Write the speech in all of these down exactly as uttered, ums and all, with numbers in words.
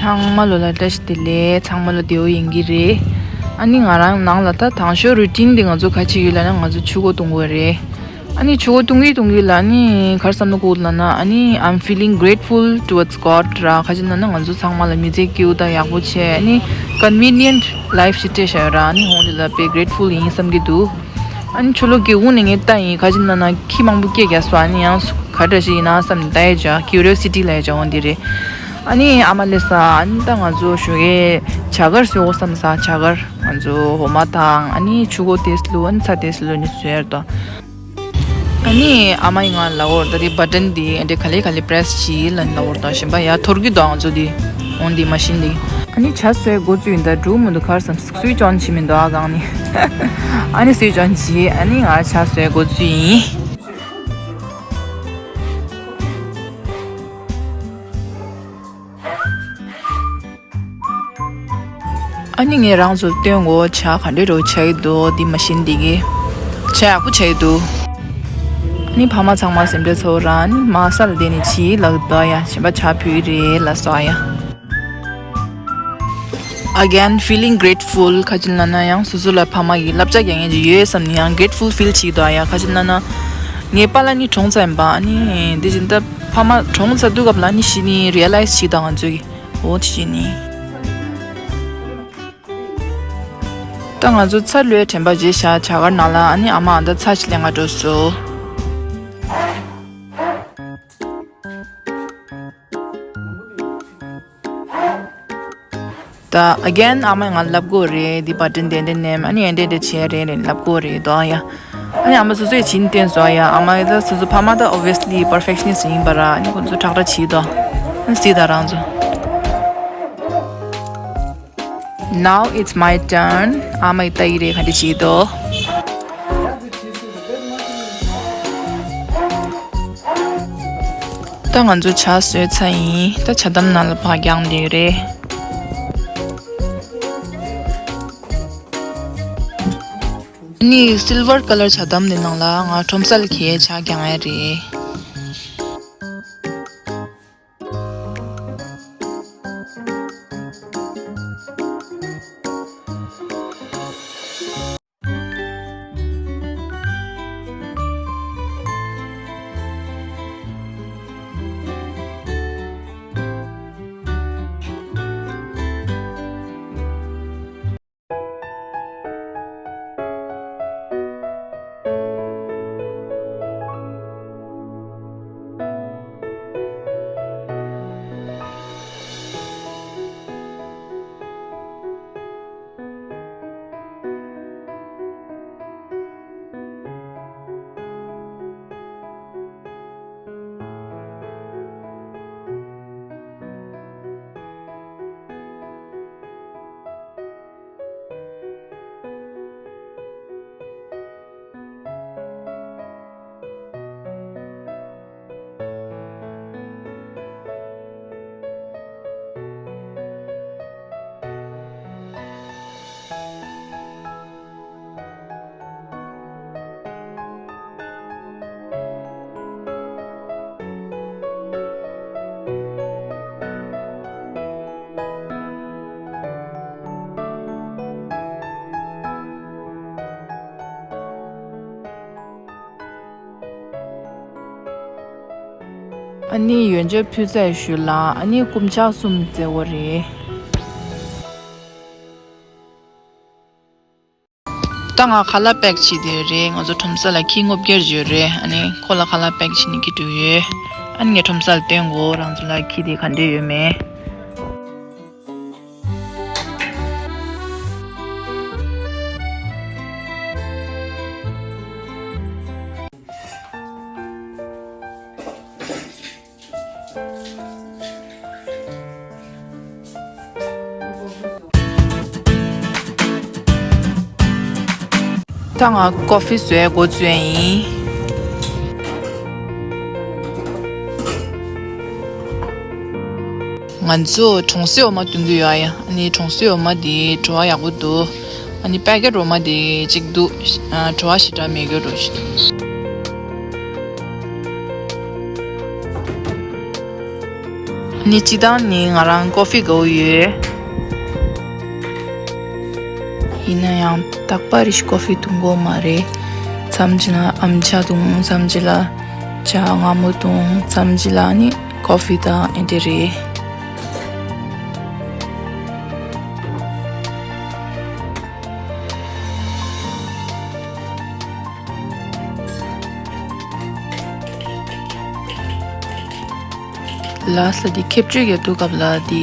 ཚང་མ་ལོ་ལ་བཀྲ་ཤིས་བདེ་ལེགས། ཚང་མ་ལོ་བདེ་པོ་ཡིན་གྱི་རེད། ཨ་ནི་ང་རང་ནང་ལ་ད་དང་ཤོས་རུ་ཊིན་འདི་ང་ཚོ་ག་བྱེད་ཀྱི་ཡོད་ལབ་ན། ང་ཚོ་ཆུ་འགོ་འཐུང་གི་ཡོད་རེད། ཨ་ནི་ཆུ་འགོ་འཐུང་གི་འཐུང་གི་ལ་ནི་ག་རེ་བསམ་བློ་འཁོར་ལབ་ན། ཨ་ནི་I'm feeling grateful towards God ར། ག་ཅི་ལབ་ན་ང་ཚོ་ཚང་མ་ལ་མི་ཚེ་སྐྱིད་པོ་དང་ཡག་པོ་བྱས། ཨ་ནི་convenient life ཞིག་སྤྲད་བཞག་ཡོད་ར། ཨ་ནི་ཧོང་དེ་ལ་དཔེ་grateful ཡིན་བསམ་གྱི་འདུག་ཨ་ནི་ཆུ་ལོག་གི་དབུ་ནས་ངས་ལྟ་ཡིན། ག་ཅི་ལབ་ན་ཁྱི་མང་པོ་སྐད་རྒྱག་སོང་། ཨ་ནི་ཡང་ག་འདྲ་ཞིག་ཡིན་ན་བསམ་ནས་ལྟ་ཡས་བྱ། curiosity ལབ་ཡས་བྱ་འོང་འདི་རེད། ཨ་ནི་ཨ་མ་སླེབས་ས། ཨ་ནི་ད་ང་ཚོ་ཞོགས་ཀས་ཇ་གར་བཟོ་དགོས་བསམ་ས། ཇ་གར་ང་ཚོ་འོ་མ་དང་ཨ་ནི་ཆུ་འགོ་དེ་སླུ། ཨ་ནི་ཚྭ་དེ་སླུ་ནི་བཟོས་ཡར་དང་། ཨ་ནི་ཨ་མ་ཡིས་ང་ལབ་ཡོད་རེད། ད་དེ་button དེ་ཨ་འདྲ་ག་ལེ་ག་ལེ་press བྱེད་ལབ་ནས་ལབ་ཡོད་རེད། ད་གཞན་པ་ཡར་འཐོར་གྱི་འདུག་ང་ཚོ་དེ་འོང་དེ་machine དེ། ཨ་ནི་ཇ་བཟོས་འགོ་བཙུགས་ཡིན། ད་འགྲོ་མི་འདུག་ག་རེ་བསམ། སུས་ཅང་བྱེད་མི་འདུག་ཨ་གང་ནི། ཨ་ནི་སུས་ཅང་བྱེད། ཨ་ནི་ང་ཇ་བཟོས་འགོ་བཙུགས་ཡིན། ཨ་ནི་ངས་རང་ཚོར་སྟོན་གོ། ཇ་ག་འདྲ་རོ་ཆགས་ཀྱི་འདུག་འདི་machine འདི་གིས་ཇ་ཡག་པོ་ཆགས་ཀྱི་འདུག་ཨ་ནི་ཕ་མ་ཚང་མ་སེམས་ཁྲལ་ཚོར་ར། ཨ་ནི་མ་ས་ལ་བསྡད་ནས་བྱིས་ལགས་འདུག་ཡ། གཞན་པ་ཇ་ཕུལ་གྱི་རེད་ལབ་སོང་ཡ། Again feeling grateful ག་ཅི་ལབ་ན་ཡང་སོ་སོ་ལ་ཕ་མ་གིས་བསླབ་བྱ་རྒྱག་མཁན་ཅིག་ཡོད་བསམ་ནས་ཡང་grateful feel བྱེད་འདུག་ཡ། ག་ཅི་ལབ་ན་ངའི་པཱ་ལགས་ནི་གྲོངས་ཚར་ཡིན་པ། ཨ་ནི་འདི་བཞིན་ད་ཕ་མ་གྲོངས་ཚར་དུས་སྐབས་ལ་ནི་གཞི་ནས་realize བྱེད་དང་ང་ཚོས་ཀྱི། འོ་དེ་བྱས་ནས། ད་ང་ཚོ་ཚ་ལོས་དྲན་པ་བརྗེད་བཞག་ཇ་གར་ནང་ལ། ཨ་ནི་ཨ་མ་ཨ་ད་ཚྭ་ཞིག་ལེན་ག་འགྲོ་སོང་། ད་again ཨ་མས་ང་ལབ་དགོས་རེད། འདི་button དེ་འདྲ་ནེམ། ཨ་ནི་ཨེ་འདྲ་འདྲ་བྱས་རེད་རེད་ལབ་དགོས་རེད་དོ་ཡ། ཨ་ནི་ཨ་མ་སོ་སོས་བྱིན་བསྟན་སོང་ཡ། ཨ་མ་ད་སོ་སོ་ཕ་མ་ད་obviously perfectionist ཡིན་པ་ར། ཨ་ནི་ཁོ་ཚོ་ཁྲག་ཁྲག་བྱེད་དོ། ཨ་ནི་སྲིད་ད་རང་ཚོ། Now it's my turn. ཨ་མ་ཡི་ལྟ་ཡི་རེད་ག་འདྲ་བྱེད་དོ། ད་ང་ཚོ་ཇ་བཟོས་ཚར་ཡིན། ད་ཇ་དམ་ནང་ལ་ཕར་བརྒྱངས་བསྡད་ཡོད་རེད། ཨ་ནི་silver colour ཇ་དམ་དེ་ནང་ལ་ང་ཁྲོམ་ས་ལ་ཁྱེར་ཇ་བརྒྱངས་ཡ་རེད། ཨ་ནི་ཡོན་ཆབ་ཕུལ་ཚར་ཞུ་ལ། ཨ་ནི་རྐུབ་ཆག་གསུམ་བཙལ་བ་རེད། ད་ང་ཁ་ལག་པེག་བྱེད་དེ་རེད། ང་ཚོ་ཁྲོམ་ས་ལ་ཁྱི་ངོ་བརྒྱད་ཡོད་རེད། ཨ་ནི་ཁོ་ལ་ཁ་ལག་པེག་བྱེད་ནི་གི་འགྲོ་ཡོད། ཨ་ནི་ངས་ཁྲོམ་ས་ལ་སྟོན་གོ། རང་ཚོ་ལ་ཁྱི་དེ་ག་འདྲས་ཡོད་མེད། ད་ང་ཀོ་ཕི་བཟོས་འགོ་བཙུགས་ཡིན། ང་ཚོ་གྲོང་གསེབ་འོ་མ་བཏུང་གི་ཡོད་ཡ། ཨ་ནི་གྲོང་གསེབ་འོ་མ་དེ་བྲོ་བ་ཡག་པོ་འདུག་ཨ་ནི་པེ་ཀེ་ཊི་འོ་མ་དེ་གཅིག་འདུག་ཨ། བྲོ་བ་ཞེ་དྲག་མེད་གི་འགྲོ་ཞིག་འདུག་ནི་སྤྱིར་བཏང་ནི་ང་རང་ཀོ་ཧྥི་དགའ་བོ་ཡོད། ཡིན་ན་ཡང་རྟག་པར་རེ་ཞིག་ཀོ་ཧྥི་འཐུང་གི་ཡོད་མ་རེད། མཚམས་ཅིག་ལ་ཨམ་ཆ་འཐུང་། མཚམས་ཅིག་ལ་ཇ་མངར་མོ་འཐུང་། མཚམས་ཅིག་ལ་ནི་ཀོ་ཧྥི་དང་ཨེ་འདྲ་རེད། ལགས་སོ། འདི་ཁེབས་གཅོད་རྒྱག་དུས་སྐབས་ལ་འདི་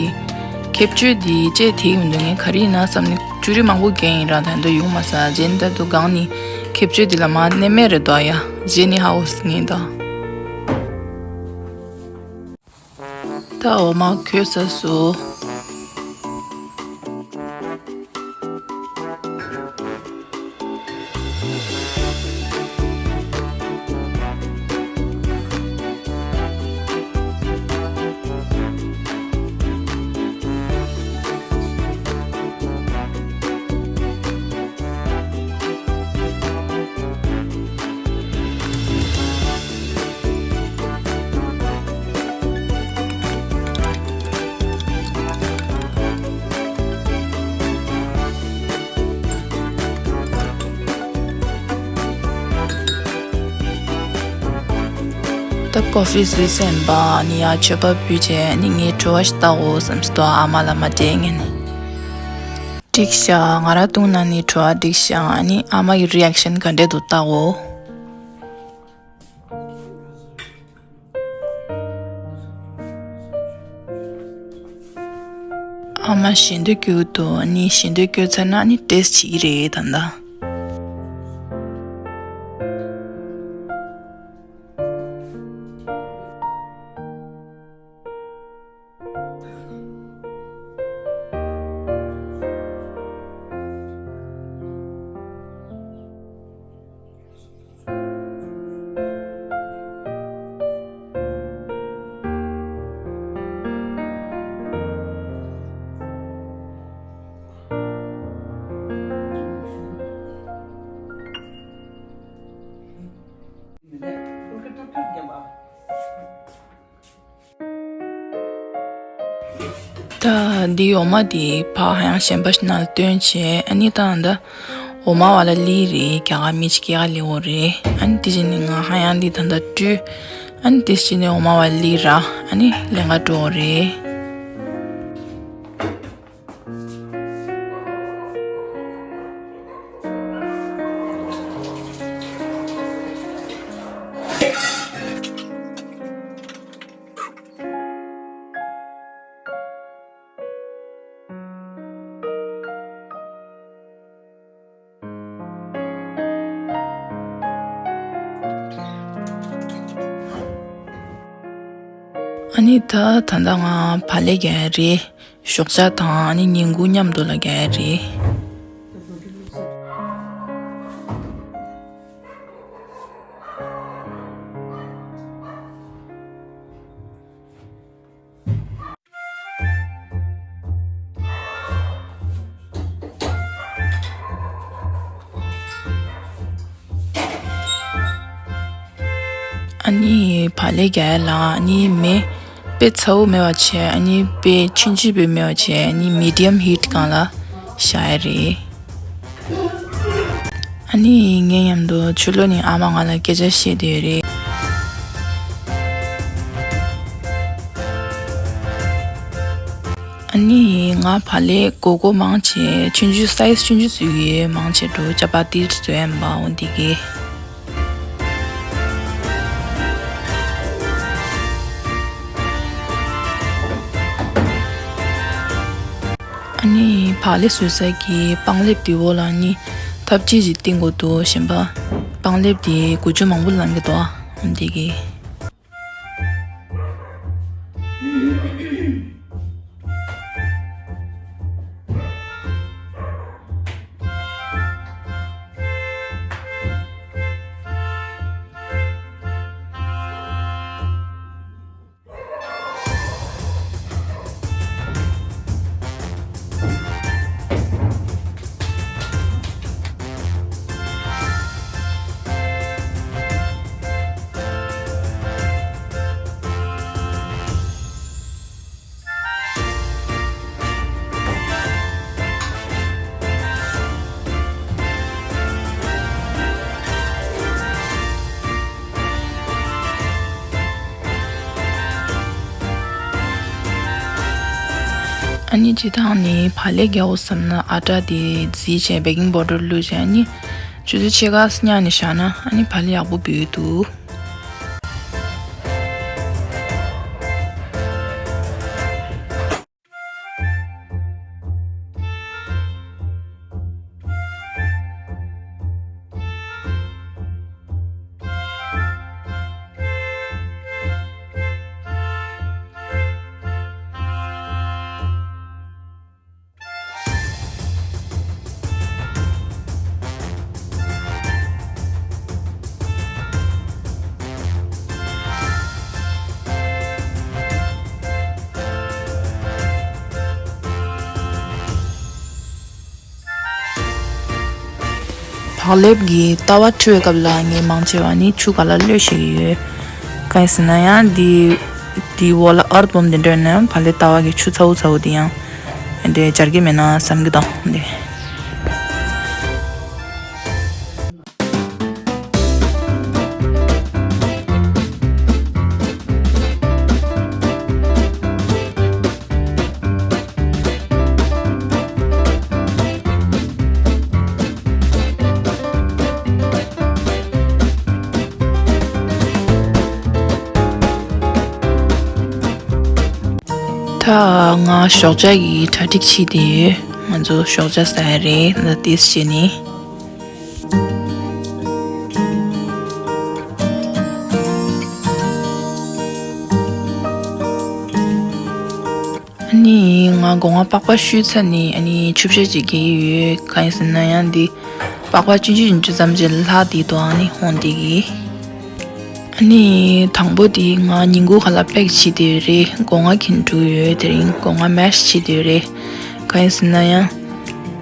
ཁེབས་གཅོད་འདི་ལྕེ་ཐིག་མི་འདུག་ངས་ག་རེ་ཡིན་ན་བསམ་ནས་ཅུ་རི་མང་པོ་བརྒྱབ་ཡིན་ར། ད་དུང་ཡོང་མ་ས་རྗེས་ད་དུང་སྒང་ནི་ཁེབས་གཅོད་འདི་ལ་མ་གནས་མེད་རེད་དོ་ཡ། རྗེས་ནི་ཧའོ་སི་ངས་ད། ད་འོ་མ་གོས་ཚར་སོང་། ད་ཀོ་ཧྥི་བཟོས་ཟིན་པ་ནི་ཡ་མཆོད་པ་ཕུལ་རྗེས་ནི་ངས་བྲོ་བ་ཞིག་བཏབ་འོ་བསམ་སོང་། ཨ་མ་ལ་མ་སྤྲད་ངས་ནི། འགྲིག་ཤག་ང་རང་བཏུང་ན་ནི་བྲོ་བ་འགྲིག་ཤག་ཨ་ནི་ཨ་མ་ཡི་རི་ཨེག་ཤན་ག་འདྲས་འདུག་བལྟའོ། ཨ་མ་ཞེ་འདོད་སྐྱེ་གི་འདུག་ཨ་ནི་ཞེ་འདོད་སྐྱེས་ཚར་ན་ཨ་ནི་ཊེ་སི་ཊི་བྱེད་ཀྱི་རེད་ད་ལྟ། ད་འདི་འོ་མ་འདི་ཕར་ཧ་ཡང་གཞན་པ་ཞིག་ནང་ལ་བཏོན་བྱས། ཨ་ནི་ད་ད་འོ་མ་བ་ལ་ལི་རེད། རྒྱ་གར་མི་ཅིག་སྐྱེ་ག་ལི་འོ་རེད། ཨ་ནི་དེ་བཞིན་ནི་ང་ཧ་ཡང་འདི་ད་ད་བཀྲུས། ཨ་ནི་དེ་བཞིན་ནི་འོ་མ་བ་ལི་ར། ཨ་ནི་ལེན་ག་འགྲོ་འོ་རེད། ཨ་ནི་ད་ད་ལྟ་ང་བག་ལེབ་རྒྱག་ཡ་རེད། ཞོགས་ཇ་དང་ཨ་ནི་ཉིན་གུང་མཉམ་དུ་ལ་རྒྱག་ཡ་རེད། ཨ་ནི་བག་ལེབ་རྒྱག་ཡ་ལ་ཨ་ནི་མེ་དཔེ་ཚ་བོ་མེད་པ་བྱས། ཨ་ནི་དཔེ་ཆུང་ཆུང་པོ་མེད་པ་བྱས། ཨ་ནི་མི་ཌི་ཡམ་ཧིཊ་སྒང་ལ་བཞག་ཡ་རེད། ཨ་ནི་ངའི་མཉམ་དུ་ཕྱི་ལོགས་ནས་ཨ་མ་ང་ལ་སྐད་ཆ་བཤད་བསྡད་ཡོད་རེད། ཨ་ནི་ང་བག་ལེབ་སྒོར་སྒོར་མང་ཆེ་ཆུང་ཆུང་སའི་ཛི་ཆུང་ཆུང་བཟོས་ཡོད། མང་ཆེ་འགྲོ་ཅ་པ་ཏི་བཟོས་ཡིན་པ་འོ་འདི་གི། ཨ་ནི་བག་ལེབ་བཟོ་ས་གི་སྤང་ལེབ་དེ་འོག་ལ་ནི་ཐབ་ཆས་ཅིག་བཏིང་དགོས་འདུག་གཞན་པ་སྤང་ལེབ་དེ་འགུལ་སྐྱོད་མང་པོ་ལང་གི་འདུག་འོ་འདི་གི། ཨ་ནི་སྤྱིར་བཏང་ནི་བག་ལེབ་རྒྱག་འོ་བསམ་ན་ཨ་ཊ་དེ་བརྫིས་བྱས་བེ་ཀིང་པའུ་ཌར་བླུགས་བྱས་ཨ་ནི་ཆུ་ཚོད་ཕྱེད་ཀ་བསྙལ་ནས་བཞག་ན་ཨ་ནི་བག་ལེབ་ཡག་པོ་འབུས་འདུག་བག་ལེབ་ཀྱི་ཏ་བ་འཁྲུ་བའི་སྐབས་ལ་ངས་མང་ཆེ་བ་ནི་ཆུ་ག་ལ་གློད་ཤེས་ཀྱི་ཡོད། གང་ཡིན་ཟེར་ན་ཡང་འདི་འདིའི་འོག་ལ་ཨར་ཐི་བོམ་དེ་འདྲ་ཡོད་ན་བག་ལེབ་ཏ་བ་གི་ཆུ་ཚ་བོ་ཚ་བོ་དེ་ཡང་འདྲ་སྦྱར་གྱི་མེད་ན་བསམ་གྱི་འདུག་འདི། ད་ང་ཞོགས་ཇ་གི་གྲ་སྒྲིག་བྱེད་དེ་ཡོད། ང་ཚོ་ཞོགས་ཇ་ཟ་ཡ་རེད། ད་ཏིས་བྱས་ནས། ཨ་ནི་ང་སྒོ་ང་པགས་པ་བཤུས་ཚར་ནས་ཨ་ནི་ཆུ་བཤལ་ཅིག་རྒྱག་གི་ཡོད། གང་ཡིན་ཟེར་ན་ཡང་འདི་པགས་པ་ཆུང་ཆུང་ཆུང་ཆུང་ཙམ་ཅིག་ལྷག་དེ་དོ་ཨ་ནི་འོང་དེ་གི། ཨ་ནི་དང་པོ་དེ་ང་ཉིན་གུང་ཁ་ལ་པེག་བྱེད་དེ་རེད། སྒོ་ང་གིན་འགྲོ་ཡོད། དེ་རིང་སྒོ་ང་མེ་ཤི་བྱེད་དེ་རེད། གང་ཡིན་ཟེར་ན་ཡང་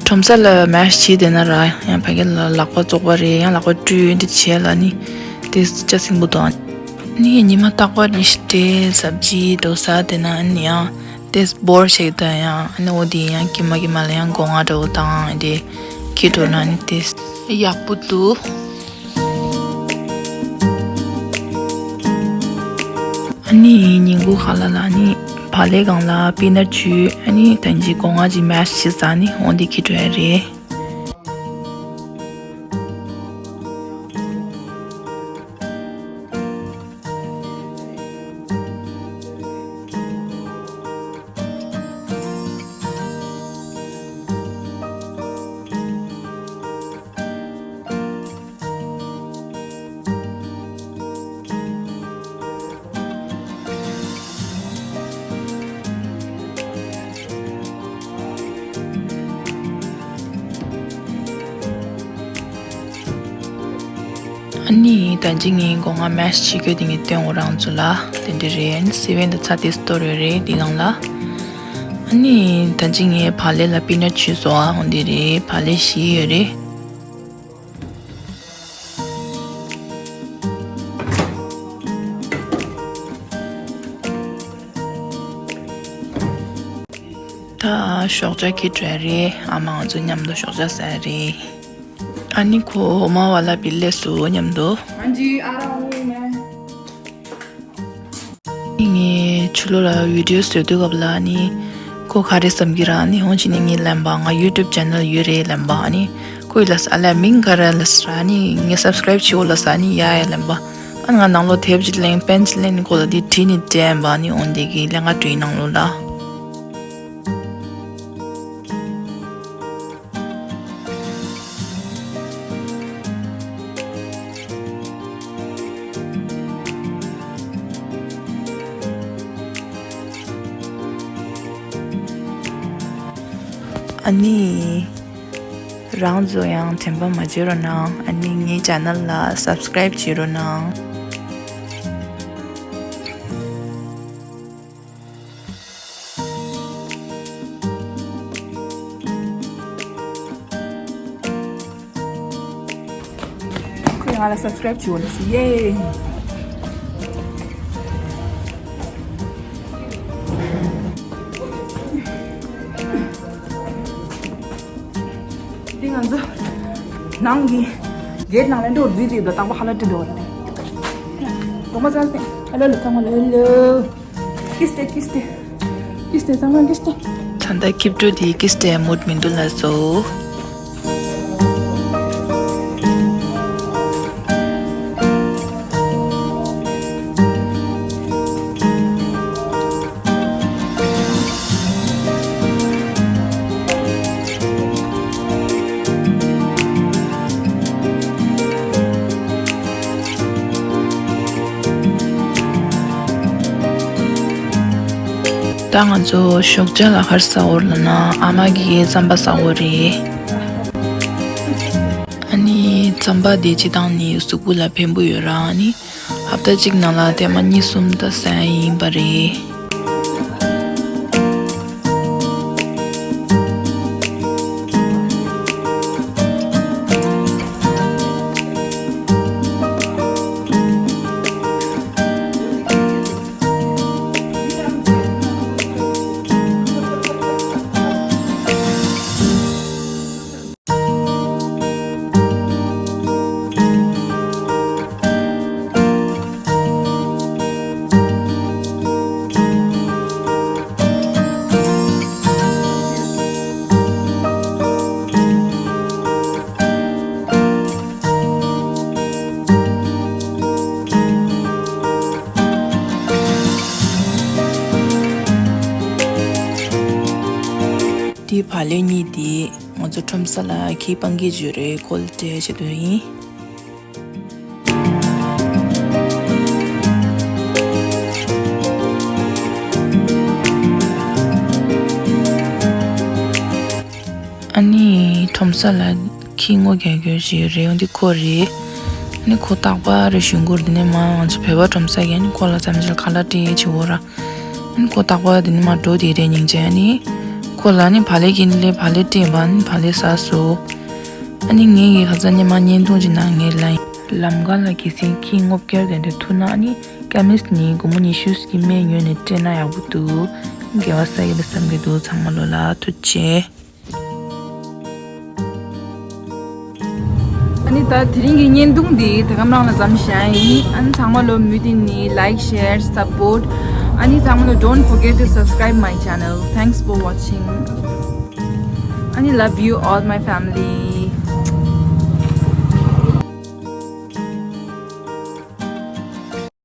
ཁྲོམ་ས་ལ་མེ་ཤི་བྱེད་དེ་ན་ར་ཡང་ཕ་གི་ལ་ལག་པ་བཙོག་པ་རེད། ཡང་ལག་པ་བཀྲུས་འདི་བྱས་ལ་ནི་དེ་ལྕགས་སྲིན་པོ་དང་། ནི་ཉི་མ་རྟག་པར་ནི་ཤི་དེ་སབ་ཇི་དོ་ས་དེ་ན་ནི་ཡང་དེ་སྦོར་ཞིག་དང་ཡང་ཨ་ནི་འོ་དེ་ཡང་ཀི་མ་ཀི་མ་ལ་ཡང་སྒོ་ང་འདྲ་བོ་དང་དེ་ཁྱི་འགྲོ་ན་ནི་དེ་ཡག་པོ་འདུག་ཨ་ནི་ཉིན་གུང་ཁ་ལ་ལ་ནི་བག་ལེབ་སྒང་ལ་པི་ནཊ་བྱུགས། ཨ་ནི་ད་ཅི་སྒོ་ང་ཅིག་མེ་ཤི་བྱས་ནི་འོ་འདི་ཁྱི་འགྲོ་ཡ་རེད། ཨ་ནི་ད་ཅི་ངའི་སྒོ་ང་མེ་ཤི་བྱེད་དགོས་དེ་ངས་སྟོན་འོ་རང་ཚོ་ལ་དེ་འདྲ་རེད། ཨ་ནི་སི་ཝེན་དུ་ཚ་དེ་སྟོར་ཡོད་རེད་དེ་སྒང་ལ། ཨ་ནི་ད་ཅི་ངས་བག་ལེབ་ལ་པི་ནཊ་བྱུགས་སོང་། ཨ་འོ་འདི་རེད། བག་ལེབ་བཞི་ཡོད་རེད། ད་ཞོགས་ཇ་ཁྱི་འགྲོ་ཡ་རེད། ཨ་མ་ང་ཚོ་མཉམ་དུ་ཞོགས་ཇ་ཟ་ཡ་རེད། ཨ་ནི་ཁོ་འོ་མ་བ་ལ་བི་ལེ་སུ་མཉམ་དུ། ཨ་ཇི་ཨ་ར་འོ་མ། ངས་ཆུ་ལོ་ལ་བི་ཌིའོ་བཟོ་དུས་སྐབས་ལ་ནི་ཁོ་ག་རེ་བསམ་གྱི་ར་ནི་ཧོང་ཆི་ནི་ངའི་ལན་པ་ང་ཡུ་ཊུབ་ཅེ་ནལ་ཡོད་རེད་ལན་པ་ནི་ཁོའི་ལ་ས་ལ་མིང་ག་ར་ལ་ས་ར་ནི་ངས་སབ་སི་ཀ་རའིབ་བྱེད་འོ་ལ་ས་ནི་ཡ་ཡ་ལན་པ། ཨ་ང་ནང་ལོ་དེབ་ཅིག་ལེན་པེན་ཅིག་ལེན་ནི་ཁོ་ལ་དེ་བྲིས་ནི་དྲན་པ་ནི་འོང་དེ་གི་ལན་ག་བྲིས་ནང་ལོ་ལ། ཨ་ནི། རང་ཚོ་ཡང་དྲན་པ་མ་བརྗེད་རོགས་གནང་། ཨ་ནི་ངའི་ཅེ་ནལ་ལ་སབ་སི་ཀ་རའིབ་བྱེད་རོགས་གནང་། ཁོས་ང་ལ་སབ་སི་ཀ་རའིབ་བྱེད་འོ་ལ་སི་ཡེ། འདི་ང་ཚོ་ནང་གི་གེ་ཊི་ནང་ལ་འགྲོ་རུ་འཛུལ་དུས་ད་དང་པོ་ཧ་ལ་ཏི་འགྲོ་བ་རེད། གདོང་པ་ཙག་སྟེ་ཧ་ལ་ལ་ཚང་མ་ལ་ལ། ཀིས་ཏེ་ཀིས་ཏེ། ཀིས་ཏེ་ཚང་མ་ཀིས་ཏེ། ད་ལྟ་སྐྱིབས་འགྲོ་དེ་ཀི་སི་ཏའི་མུ་ཌི་མི་འདུག་ལ་བཟོ། ད་ང་ཚོ་ཞོགས་ཇ་ལ་ག་རེ་ཟ་འོ་ལབ་ན་ཨ་མ་གིས་རྩམ་པ་ཟ་འོ་རེད། ཨ་ནི་རྩམ་པ་དེ་སྤྱིར་བཏང་ནི་གཟུགས་པོ་ལ་ཕན་པོ་ཡོད་ར། ཨ་ནི་ཧབ་ཏ་གཅིག་ནང་ལ་ཐེངས་མ་གཉིས་གསུམ་ད་ཟ་ཡ་ཡིན་པ་རེད། དེའི་བག་ལེབ་གཉིས་དེ་ང་ཚོ་ཁྲོམ་ས་ལ་ཁྱི་སྤང་གི་རྒྱུ་རེད། ཁོ་ལ་སྤྲད་བྱེད་དོན་ཡིན། ཨ་ནི་ཁྲོམ་ས་ལ་ཁྱི་སྔོ་རྒྱག་རྒྱུ་ཞིག་རེད། འོ་འདི་ཁོ་རེད། ཨ་ནི་ཁོ་རྟག་པར་ཞུ་སྐོར་འདི་ནས་མ་ང་ཚོ་བོད་པ་ཁྲོམ་ས་གི་ཨ་ནི་ཁོ་ལ་ཙམ་ཞིག་ཁ་ལག་སྤྲད་བྱེད་འོ་ར། ཨ་ནི་ཁོ་རྟག་པར་འདི་ནས་མ་འགྲོ་དེ་རེད་སྙིང་རྗེ། ཨ་ནི་ཁོ་ལ་ཨ་ནི་བག་ལེབ་ཀྱི་ལས་བག་ལེབ་སྤྲད་པ། ཨ་ནི་བག་ལེབ་ཟ་སོ། ཨ་ནི་ངས་ཀྱི་ཁ་ཚ་ཉི་མ་བརྙན་ཐུང་ཅིག་ནང་ངས་ལ་ཡིན། ལམ་ཁ་ལ་གལ་སྲིད་ཁྱི་སྔོ་སྐྱར་དེ་འདྲ་ཐུག་ན་ཨ་ནི་ཀ་མིས་ནི་སྒོར་མོ་ཉི་ཤུ་ཞིག་གི་སྨན་ཉོས་ནས་སྤྲད་ན་ཡག་པོ་འདུག་དགེ་བ་བསགས་ཡོད་པ་བསམ་གྱི་འདུག་ཚང་མ་ལོ་ལ་ཐུགས་རྗེ་ཆེ། ཨ་ནི་ད་དེ་རིང་གི་བརྙན་ཐུང་འདི་ད་ག་རང་ལ་མཚམས་བཞག་ཡིན། ཨ་ནི་ཚང་མ་ལོ་མུ་མཐུད་ནས་like, share, support. ཨ་ནི་ཚང་མ་ལོ don't forget to subscribe my channel. Thanks for watching. ཨ་ནི་love you all my family.